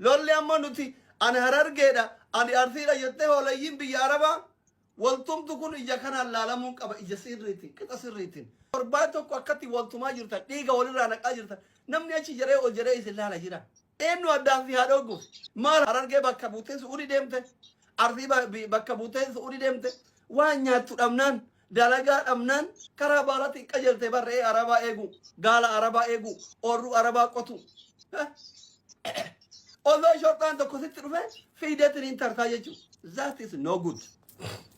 Lolli amma nuti ani Harargeedha, ani Arsiidha jettee hoolayyiin biyya Arabaa waltumtu kun ija kanaan laalamuu qaba, ija sirriitiin, qixa sirriitiin. Torbaan tokko akkatti waltumaa jirtan, dhiiga walirraa naqaa jirtan, namni achi jedhee ol jedhee isin laala jira. Eenyu addaan si haa dhoogguuf? Maal Harargee bakka buutee Su'uudii deemte? Arsii bakka buutee Su'uudii deemte? Waan nyaattu dhabnaan, dalagaa dhabnaan karaa baaratiin qajeelte barree Arabaa eegu, gaala Arabaa eegu, oorruu Arabaa qotu. Osoo shorxaan tokko sitti dhufe fiideetiin hin tartaa jechuudha. That is no good.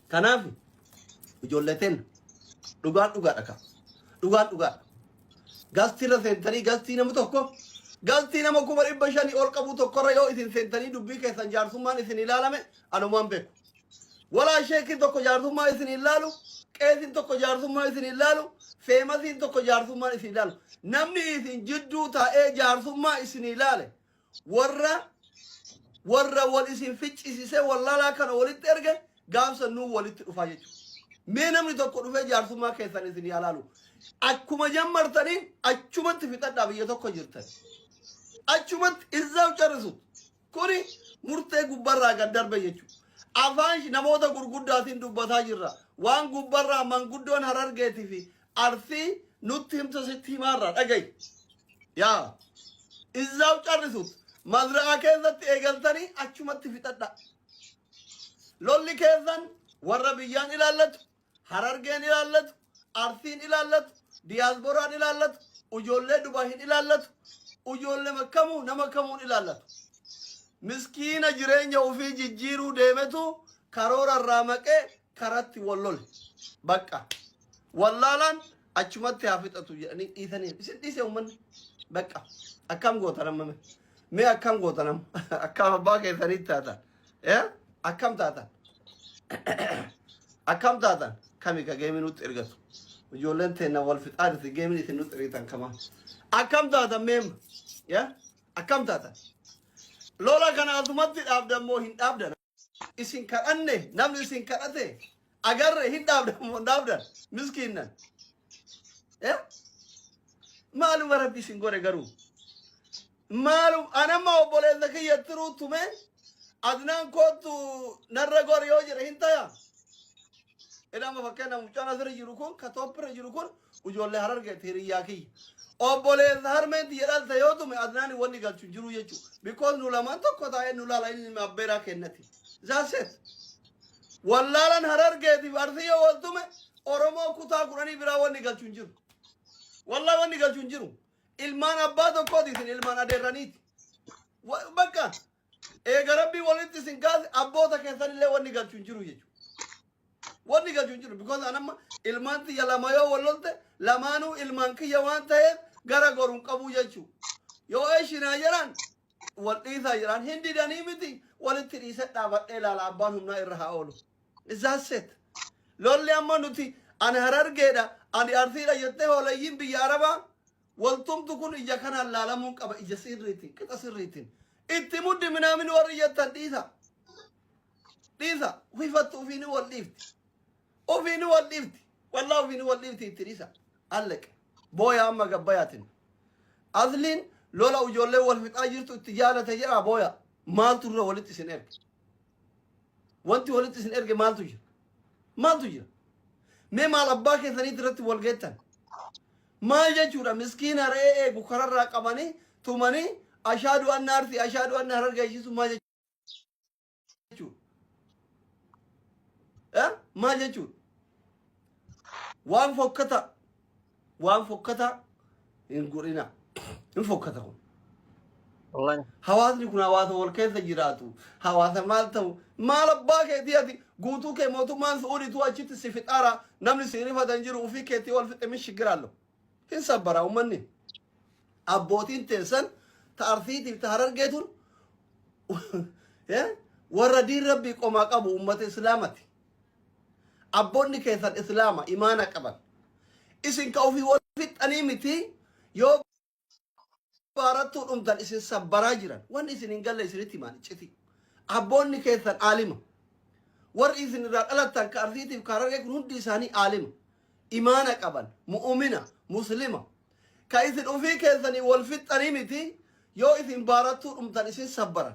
Kanaaf ijoollee teenya, dhugaan dhugaadha ka. Dhugaan dhugaadha. Gastii irra seentanii, gastii nama tokko, gastii nama 500,000 ol qabu tokkorra yoo isin seentanii dubbii keessan jaarsummaan isin ilaalame, anumaan beeku. Walaa sheekiin tokko jaarsummaa isin ilaalu, qeesiin tokko jaarsummaa isin ilaalu, famousiin tokko jaarsummaan isin ilaalu. Namni isin jidduu taa'ee jaarsummaa isin ilaale warra wal isin ficcisiisee wallaalaa kana walitti erge gaafsa nuu walitti dhufaa jechuudha. Mee namni tokko dhufee jaarsummaa keessan isin ilaalu. Akkuma jammartaniin achumatti fixadhaa, biyya tokko jirtan. Achumatti izzaaf carrisut. Kuni murtee gubbarraa gad darbe jechuudha. Afaan namoota gurguddaatiin dubbataa jirra. Waan gubbarraa manguddoon Harargeetii fi Arsii nutti himtu sitti himaarra dhagayi. Yaa izzaaf carrisut. Mazra'aa keessatti eegaltanii achumatti fixadha. Lolli keessan warra biyyaan ilaallatu, Harargeen ilaallatu, Arsiin ilaallatu, diyaasbooraan ilaallatu, ijoollee Dubaa hin ilaallatu, ijoollee kamuu nama kamuun ilaallatu. Miskiina jireenya ofii jijjiiruu deemetu karoora irraa maqee karatti wal lole. Bakka. Wallaalaan achumatti haa fixatu jedhanii dhiisanii. Isin dhiise uummanni. Bakka. Akkam gootan amma mee? Mee akkam gootan amma? Akkam abbaa keessanitti taatan? Eh? Akkam taatan? Akkam taatan? Kami ka gameii nutti ergatu? Ijoolleen teenna wal fixaa jirti, gameiin isin nutti ergitan kamaa. Akkam taatan meemma? Yaa? Akkam taatan? Lola kana asumatti dhaabdan moo hin dhaabdan? Isin kadhanne, namni isin kadhate agarre, hin dhaabdan moo hin dhaabdan? Miskiinnan. Eh? Maaluma Rabbi isin godhe garuu? Maalum anamma obboleessa kiyya tiruu tume Adnaan kootu narra gor yoo jedhe hin taya. Ilama fakkeenya mucaan asirra jiru kun, ka topirra jiru kun, ijoollee Harargeeti, hiriyyaa kiyya. Obboleessa harmeen tiyya dhalte yoo tume Adnaan wanni galchu hin jiru jechuudha. Because nu lamaan tokko taa'ee nu laala, inni abbeeraa kennati. That's it. Wallaalan Harargeetiif Arsii yoo wal tume Oromoo kutaa 10 biraa wanni galchu hin jiru. Wallaa wanni galchu hin jiru. Ilmaan abbaa tokkooti, isin ilmaan adeerraniiti. Bakka eega Rabbii walitti isin kaase abboota keessanillee wanni galchu hin jiru jechuudha. Wanni galchu hin jiru because anamma ilmaan tiyya lama yoo wal lolte lamaanuu ilmaan kiyya waan ta'eef gara goruun qabu jechuudha. Yoo eeshinaa jedhan, wal dhiisaa jedhan, hin didanii miti, walitti dhiisee dhaabadhee ilaala, abbaan humnaa irra haa oolu. That's it. Lolli amma nuti ani Harargeedha, ani Arsiidha jettee hoolayyiin biyya Arabaa waltumtu kun ija kanaan laalamuu qaba, ija sirriitiin, qixa sirriitiin. Itti muddi minaamin warri jettan dhiisa. Dhiisa. Hifattu ofiini wal dhiifti. Ofiini wal dhiifti. Wallaa ofiini wal dhiifti, itti dhiisa. Alleq. Booya amma gabbayaatiin. Asliin lola ijoollee wal fixaa jirtu itti jaalate jedha booya. Maaltu irra walitti isin erge? Wanti walitti isin erge maaltu jira? Maaltu jira? Mee maal abbaa keessaniitti irratti wal geettan? Maal jechuudha? Miskiina re'ee eegu kararraa qabanii tumanii ashaadu anna Arsii, ashaadu anna Harargee jechiisu maal jechuudha? Eh? Maal jechuudha? Waan fokkata, waan fokkata hin godhina. Hin fokkata kun. Wallahi. Hawaasni kun hawaasa wal keessa jiraatu. Hawaasa maal ta'u? Maal abbaa keetii ati guutuu kee mootummaan Su'uuditu achitti si fixaara, namni si rifatan jiru, ofii keetii wal fixe min shigiraallo. Hin sabbara uummanni. Abbootiin teessan ta Arsiitiif ta Harargeetun warra diin Rabbii qomaa qabu, uummata Islaamati. Abboonni keessan Islaama imaana qaban. Isin ka ofii wal fixxanii miti, yoo baarattuu dhumtan isin sabbaraa jiran. Wanni isin hin galle isinitti himaan icciti. Abboonni keessan aalima. Warri isin irraa dhalattan ka Arsiitiif ka Harargee kun hundi isaanii aalima. Imaana qaban, mu'umina, Muslima. Ka isin ofii keessanii wal fixxanii miti. Yoo isin baarattuu dhumtan isin sabbaran.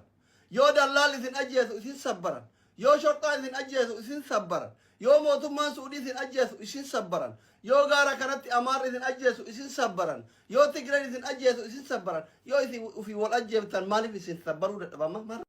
Yoo dallaal isin ajjeesu isin sabbaran. Yoo shorxaan isin ajjeesu isin sabbaran. Yoo mootummaan Suudii isin ajjeesu isin sabbaran. Yoo gaara kanatti Amaarri isin ajjeesu isin sabbaran. Yoo Tigreen isin ajjeesu isin sabbaran. Yoo isin ufii wal ajjeeftan maaliif isin sabbaruu dadhabama?